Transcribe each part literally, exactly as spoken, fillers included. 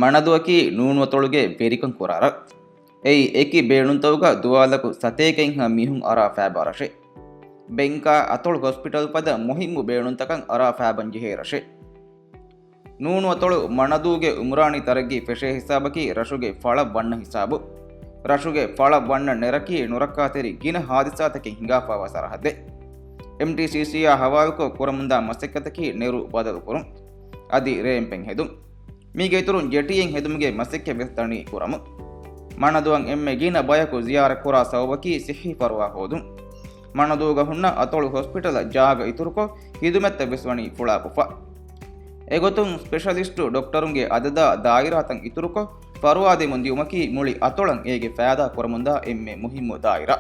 މަނަދޫއަކީ ނޫނުއަތޮޅުގެ ވެރިކަން ކުރާ ރަށް. އެއީ އެކި ބޭނުންތަކުގަ ދުވާލަކު ސަތޭކައެއްހާ މީހުން އަރާ ފައިބާ ރަށެއް. ބެންކާ އަތޮޅު ހޮސްޕިޓަލް ފަދަ މުހިއްމު ބޭނުންތަކަށް އަރާ ފައިބަން ޖެހޭ ރަށެއް. ނޫނުއަތޮޅު މަނަދޫގެ އުމްރާނީ ތަރައްގީ ފެށޭ ހިސާބަކީ ރަށުގެ ފަޅަށް ވަންނަ ހިސާބު. ރަށުގެ ފަޅަށް ވަންނަ ނެރަކީ ނުރައްކާތެރި ގިނަ ހާދިސާތަކެއް ހިނގާފާވާ ސަރަހައްދެއް. އެމްޓީސީސީއާ ހަވާލުކޮށް ކުރަމުންދާ މަސައްކަތަކީ ނެރު ބަދަލުކުރުން. އަދި ރޭމްޕެއް ހެދުން. މީގެ އިތުރުން ޖެޓީއެއް ހެދުމުގެ މަސައްކަތް ވެސް ދަނީ ކުރަމުން. މަނަދޫއަށް އެންމެ ގިނަ ބަޔަކު ޒިޔާރަތް ކުރާ ސަބަބަކީ ސިއްހީ ފަރުވާ ހޯދުން. މަނަދޫގަ ހުންނަ އަތޮޅު ހޮސްޕިޓަލަށް ޖާގަ އިތުރުކޮށް، ހިދުމަތްތައް ވެސް ވަނީ ފުޅާކޮށްފަ. އެގޮތުން ސްޕެޝަލިސްޓު ޑޮކްޓަރުންގެ އަދަދާ ދާއިރާތައް އިތުރުކޮށް، ފަރުވާ ދެމުން ދިއުމަކީ މުޅި އަތޮޅަށް އޭގެ ފައިދާ ކުރަމުންދާ އެންމެ މުހިއްމު ދާއިރާ.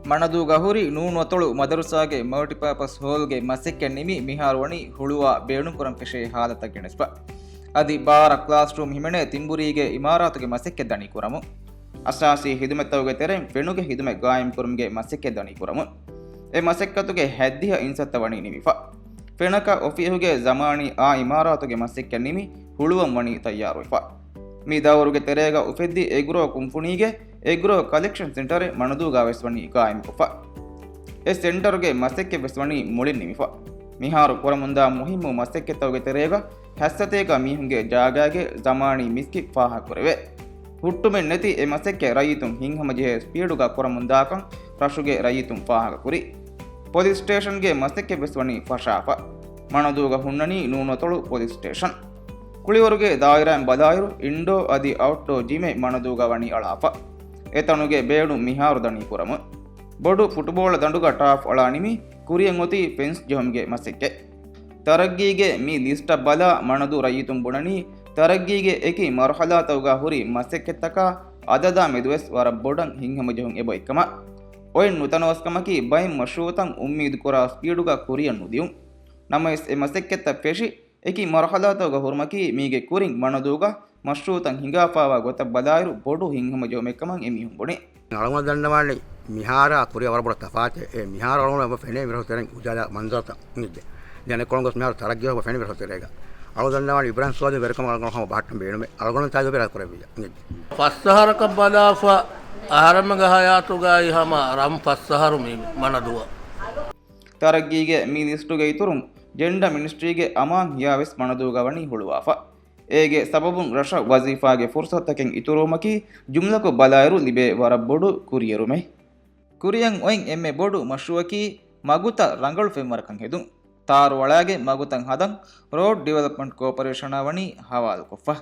މަނަދޫގަ ހުރި ނޫނު އަތޮޅު މަދަރުސާގެ މަލްޓިޕާޕަސް ހޯލްގެ މަސައްކަތް ނިމި، މިހާރު ވަނީ ހުޅުވާ ބޭނުންކުރަން ފެށޭ ހާލަތަށް ގެނެސްފަ. އަދި ބާރަ ކްލާސްރޫމް ހިމެނޭ ތިންބުރީގެ އިމާރާތުގެ މަސައްކަތް ދަނީ ކުރަމުން. އަސާސީ ހިދުމަތްތަކުގެ ތެރެއިން ފެނުގެ ހިދުމަތް ގާއިމްކުރުމުގެ މަސައްކަތް ދަނީ ކުރަމުން. އެ މަސައްކަތުގެ ހައްދިހަ އިންސައްތަ ވަނީ ނިމިފަ. ފެނަކަ އޮފީހުގެ ޒަމާނީ އާ އިމާރާތުގެ މަސައްކަތް ނިމި ހުޅުވަން ވަނީ ތައްޔާރުވެފަ. މި ދައުރުގެ ތެރޭގަ އުފެއްދި އެގްރޯ ކުންފުނީގެ އެގްރޯ ކަލެކްޝަން ސެންޓަރެއް މަނަދޫގަ ވެސް ވަނީ ގާއިމްކޮށްފަ. އެ ސެންޓަރުގެ މަސައްކަތް ވެސް ވަނީ މުޅިން ނިމިފަ. މިހާރު ކުރަމުންދާ މުހިއްމު މަސައްކަތްތަކުގެ ތެރޭގަ ހަތްސަތޭކަ މީހުންގެ ޖާގައިގެ ޒަމާނީ މިސްކިތް ފާހަގަކުރެވޭ. ހުއްޓުމެއް ނެތި އެ މަސައްކަތް ރައްޔިތުން ހިތްހަމަޖެހޭ ސްޕީޑުގަ ކުރަމުންދާކަން ރަށުގެ ރައްޔިތުން ފާހަގަކުރި. ޕޮލިސް ސްޓޭޝަންގެ މަސައްކަތް ވެސް ވަނީ ފަށާފަ. މަނަދޫގަ ހުންނަނީ ނޫނު އަތޮޅު ޕޮލިސް ސްޓޭޝަން. ކުޅިވަރުގެ ދާއިރާއިން ބަލާއިރު، އިންޑޯ އަދި އައުޓްޑޯ ޖިމެއް މަނަދޫގަ ވަނީ އަޅާފަ. އެތަނުގެ ބޭނުން މިހާރު ދަނީ ކުރަމުން. ބޮޑު ފުޓުބޯޅަ ދަނޑުގަ ޓާފް އަޅާ ނިމި، ކުރިއަށް އޮތީ ފެންސް ޖެހުމުގެ މަސައްކަތް. ތަރައްގީގެ މި ލިސްޓަށް ބަލާ، މަނަދޫ ރައްޔިތުން ބުނަނީ، ތަރައްގީގެ އެކި މަރުހަލާތަކުގަ ހުރި މަސައްކަތްތަކާ އަދަދާ މެދުވެސް ވަރަށް ބޮޑަށް ހިތްހަމަޖެހުން އެބައޮތްކަމަށް. އޮތް ނުތަނަވަސްކަމަކީ، ބައެއް މަޝްރޫއުތައް އުއްމީދުކުރާ ސްޕީޑުގަ ކުރިއަށް ނުދިއުން. ނަމަވެސް، އެ މަސައްކަތްތައް ފެށި، އެކި މަރުހަލާތަކުގަ ހުރުމަކީ، މީގެ ކުރިން މަނަދޫގަ މަޝްރޫއުތައް ހިނގާފާވާ ގޮތަށް ބަލާއިރު، ބޮޑު ހިތްހަމަޖެހުމެއްކަމަށް އެމީހުން ބުނި. އަޅުގަނޑު ދަންނަވާނީ މިހާރާ ކުރިއަށް ވަރަށް ބޮޑަށް ތަފާތެއް. އެ މިހާރު އަޅުގަނޑު އެބަ ފެނޭ މިރަށު ތެރެއިން އުޖާލާ މަންޒަރުތައް ނިއްދެ. ދެނެއްކޮޅުން ގޮސް މިހާރު ތަރައްގީ އެބަ ފެނޭ މިރަށު ތެރޭގަ. އަޅުގަނޑު ދަންނަވާނީ އިބްރާހިމް ސުވާދު ވެރިކަމަށް އަޅުގަނޑު ހަމަ ބަހައްޓަން ބޭނުމޭ. އަޅުގަނޑު ތާދު ބެރާ ކުރެއްވިއްޔާ ނިއްދެ. ފަސް އަހަރަކަށް ބަލާފަ، އަހަރެމެންގެ ހަޔާތުގައި ހަމަ ރަން ފަސް އަހަރު މީ މަނަދޫއަށް. ތަރައްގީގެ މި ލިސްޓުގެ އިތުރުން، ޖެންޑާ މިނިސްޓްރީގެ އަމާން ހިޔާވެސް މަނަދޫގަ ވަނީ ހުޅުވާފަ. އޭގެ ސަބަބުން ރަށަށް ވަޒީފާގެ ފުރުސަތުތަކެއް އިތުރުވުމަކީ، ޖުމްލަކޮށް ބަލާއިރު ލިބޭ ވަރަށް ބޮޑު ކުރިއެރުމެއް. ކުރިއަށް އޮތް އެންމެ ބޮޑު މަޝްރޫއަކީ، މަގުތައް ރަނގަޅު ފެންވަރަކަށް ހެދުން. ތާރު އަޅާގެން މަގުތައް ހަދަން ރޯޑް ޑިވެލޮޕްމަންޓް ކޯޕަރޭޝަނާ ވަނީ ހަވާލުކޮށްފަ.